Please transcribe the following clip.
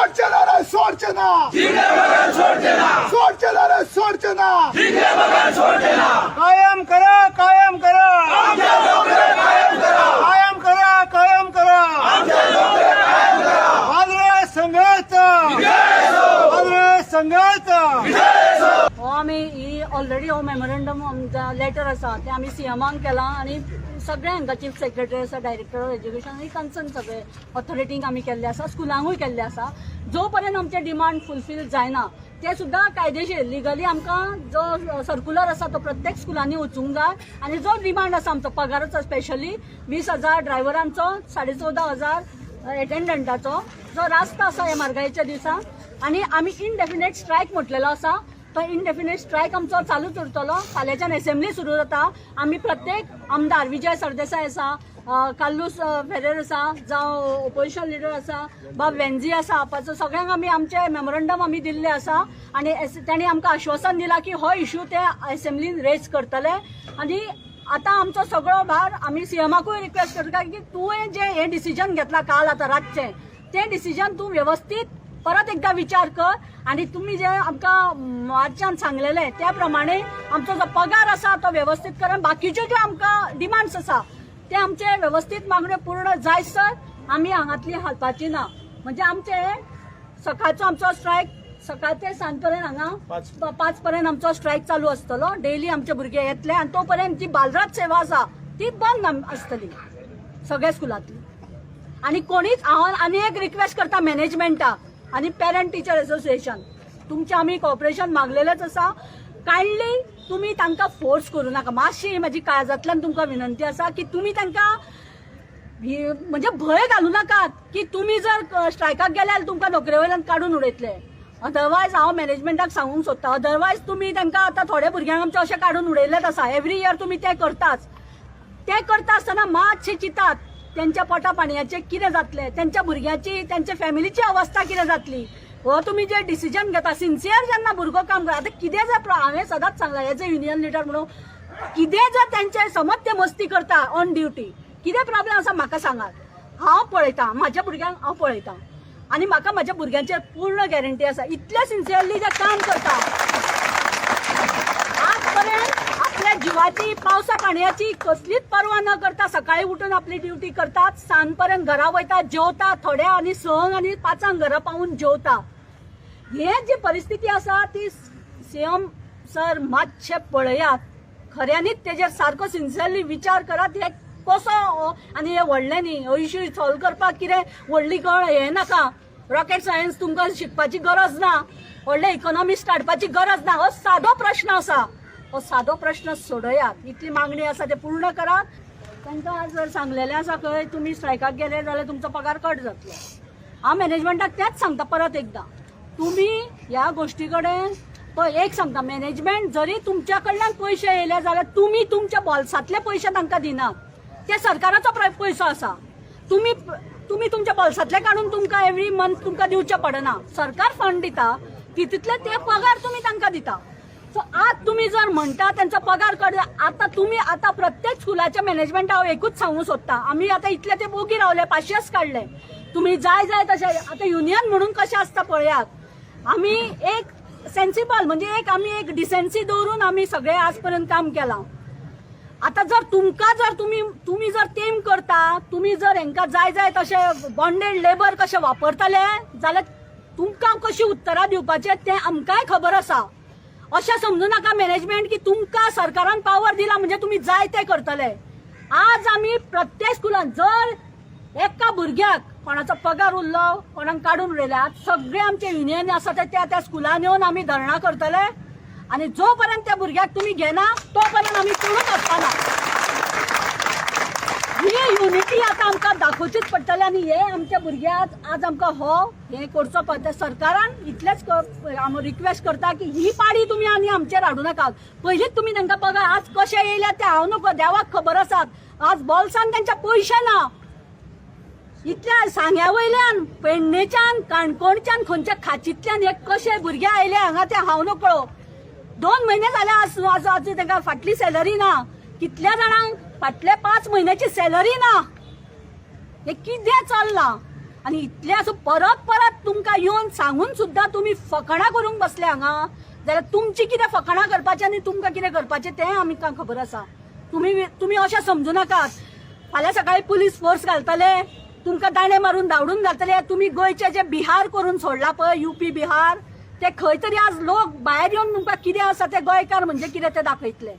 সরছে না রে, সরছে না। সরছে না রে, সরছে না। कायम करा, कायम करा, कायम करा, कायम करा। बालराज संघाचा, बालराज संघाचा। हो, आमी ही ऑलरेडी हो मेमोरंडम लेटर आसा, ते आमी सीएमाक केलां आनी सगळे हांकां, चीफ सेक्रेटरी आसा, डायरेक्टर ऑफ एज्युकेशन आनी कन्सर्न सगळे ऑथॉरिटींक आमी केल्ले आसा, स्कुलांकूय केल्ले आसा। जो पर्यंत आमचे डिमांड फुलफील जायना, ते सुद्दां कायदेशीर लिगली आमकां जो सर्क्युलर आसा तो प्रत्येक स्कुलांनी वचूंक जाय आनी जो डिमांड आसा आमचो पगाराचो, स्पेशली 20,000 ड्रायव्हरांचो, 14,500 एटेंडंटाचो, जो रास्ता आसा ह्या म्हारगायेच्या दिसा आनी आमी इनडेफिनेट स्ट्रायक म्हटलेलो आसा, तो इनडेफिनेट स्ट्रायक आमचो चालूच उरतलो। फाल्यांच्यान असेंब्ली सुरू जाता। आमी प्रत्येक आमदार विजय सरदेसाय आसा, कार्लूस फेरेर आसा, जावं ओपोजिशन लिडर आसा बाब वेन्झी आसा, आपाचो, सगळ्यांक आमी आमचे मेमोरंडम आमी दिल्ले आसा आनी तांणी आमकां आश्वासन दिलां की हो इशू ते असेंब्लीन रेज करतले। आनी आतां आमचो सगळो भार, आमी सीएमाकूय रिक्वेस्ट करता की तुवें जें हें डिसिजन घेतलां काल आतां रातचें, तें डिसिजन तूं वेवस्थीत परत एकदा विचार कर आनी तुमी जे आमकां मार्चान सांगलेलें त्या प्रमाणे आमचो जो पगार आसा तो वेवस्थीत कर। बाकीच्यो ज्यो आमकां डिमांड्स आसा ते आमचे वेवस्थीत मागण्यो पूर्ण जायसर आमी हांगातली हालपाची ना। म्हणजे आमचे सकाळचो आमचो स्ट्रायक सकाळ ते सांज पर्यंत, हांगा 5 पर्यंत आमचो स्ट्रायक चालू आसतलो। डेली आमचे भुरगे येतले आनी तो पर्यंत जी बालराज सेवा आसा ती बंद आसतली सगळ्या स्कुलांतली। आनी कोणीच, हांव आनी एक रिक्वेस्ट करता मॅनेजमेंटाक आनी पेरंट टिचर एसोसिएशन, तुमचें आमी कॉपरेशन मागलेलेच आसा। कायंडली तुमी तांकां फोर्स करूं नाका। मातशी ही म्हाजी काळजांतल्यान तुमकां विनंती आसा की तुमी तांकां म्हणजे भंय घालूं नाकात की तुमी जर स्ट्रायकाक गेले जाल्यार तुमकां नोकरे वयल्यान काडून उडयतले। अदरवायज हांव मॅनेजमेंटाक सांगूंक सोदता, अदरवायज तुमी तांकां आतां थोडे भुरग्यांक आमचे अशें काडून उडयल्लेच आसा। एवरी इयर तुमी तें करताच। तें करता आसतना मातशें चिंतात, तेंच्या पोटा पाणयाचें कितें जातलें, तेंच्या भुरग्याची, तेंच्या फॅमिलीची अवस्था कितें जातली। हो तुमी जे डिसिजन घेता, सिन्सियर जेन्ना भुरगो काम करता, आतां कितें जर हांवें सदांच सांगलां एज अ युनियन लिडर म्हणून, कितें जर तेंचे समज ते मस्ती करता ऑन ड्युटी, कितें प्रॉब्लेम आसा म्हाका सांगात, हांव पळयतां, म्हाज्या भुरग्यांक हांव पळयतां आनी म्हाका म्हाज्या भुरग्यांचेर पूर्ण गॅरंटी आसा। इतले सिन्सियरली जे काम करता, आजपर्यंत आपल्या जिवाची, पावसा पाणयाची कसलीच पर्वा न करता सकाळी उठून आपली ड्युटी करतात, सांज पर्यंत घरा वयतात, जेवतात थोडे आनी 6ंक आनी 5ांक घरा पावून जेवता। हे जी परिस्थिती आसा ती सीएम सर मातशे पळयात, खऱ्यांनीच तेजेर सारको सिन्सियरली विचार करात। हे कसो आनी हे व्हडलें न्ही, हो इश्यू सॉल्व करपाक कितें व्हडली कळ हें नाका, रॉकेट सायन्स तुमकां शिकपाची गरज ना, व्हडले इकॉनॉमिस्ट काडपाची गरज ना। हो सादो प्रश्न आसा, हो सादो प्रश्न सोडयात। इतली मागणी आसा ते पूर्ण करात। तांकां जर सांगलेलें आसा खंय तुमी स्ट्रायकाक गेले जाल्यार तुमचो पगार कट जातलो। हांव मॅनेजमेंटाक तेंच सांगता परत एकदां, तुमी ह्या गोश्टी कडेन पळय, एक सांगता, मॅनेजमेंट जरी तुमच्या कडल्यान पयशे येयले जाल्यार तुमी तुमच्या बोल्सांतले पयशे तांकां दिनात, ते सरकाराचो पयसो आसा। तुमी तुमी तुमच्या बोल्सांतले काडून तुमकां एवरी मंथ तुमकां दिवचें पडना। सरकार फंड दिता, तितूंतले ते पगार तुमी तांकां दिता। सो आज तुमी जर म्हणटा तेंचो पगार कट, आतां तुमी आतां प्रत्येक स्कुलाच्या मॅनेजमेंटा हांव एकूच सांगूंक सोदता, आमी आतां इतले ते बोगी रावले, पाशियेंस काडले, तुमी जाय जाय तशें आतां युनियन म्हणून कशें आसता पळयात। आमी एक सेन्सिबल, म्हणजे एक आमी एक डिसेन्सी दवरून आमी सगळे आज पर्यंत काम केलां। आतां जर तुमकां जर तुमी तुमी जर तेम करता, तुमी जर हेंकां जाय जाय तशें बॉन्डेड लेबर कशें वापरतले जाल्यार तुमकां कशी उत्तरां दिवपाचें तें आमकांय खबर आसा। अशें समजू नाका मॅनेजमेंट की तुमकां सरकारान पावर दिला म्हणजे तुमी जाय तें करतले। आज आमी प्रत्येक स्कुलान जर एका भुरग्याक कोणाचो पगार उरलो, कोणाक काडून उडयले, आज सगळे आमचे युनियन आसा ते त्या त्या स्कुलान येवन आमी धरणां करतले आनी जो पर्यंत त्या भुरग्याक तुमी घेना तो पर्यंत आमी कोणूच वचपाना। ही युनिटी आतां आमकां दाखोवचीच पडटली आनी हे आमच्या भुरग्याक आज आमकां हो हें करचो पडटा। सरकारान इतलेंच आमी रिक्वेस्ट करता की ही पाडी तुमी आनी आमचेर हाडूं नाकात। पयलींच तुमी तांकां पगार आज कशे येयल्या ते हांव नको, देवाक खबर आसात। आज बोल्सान तांच्या पयशे ना। इतल्या सांग्या वयल्यान, पेडणेच्यान, काणकोणच्यान, खंयच्या खाचींतल्यान हे कशे भुरगे आयले हांगा ते हांव नकळो। 2 म्हयने जाले आज आज आज तांकां फाटली सॅलरी ना। कितल्या जाणांक फाटले 5 म्हयन्याची सॅलरी ना। हे कितें चल्लां? आनी इतलें आसूं परत परत तुमकां येवन सांगून सुद्दां तुमी फकाणां करूंक बसले हांगा जाल्यार तुमची कितें फकाणां करपाचें आनी तुमकां कितें करपाचें तें आमकां खबर आसा. तुमी तुमी अशें समजू नाकात. फाल्यां सकाळी पुलीस फोर्स घालतले, तुमकां दांडे मारून धांवडून घालतले. तुमी गोंयचे जे बिहार करून सोडला पळय, युपी बिहार, ते खंय तरी आज लोक भायर येवन तुमकां कितें आसा ते गोंयकार म्हणजे कितें ते दाखयतले.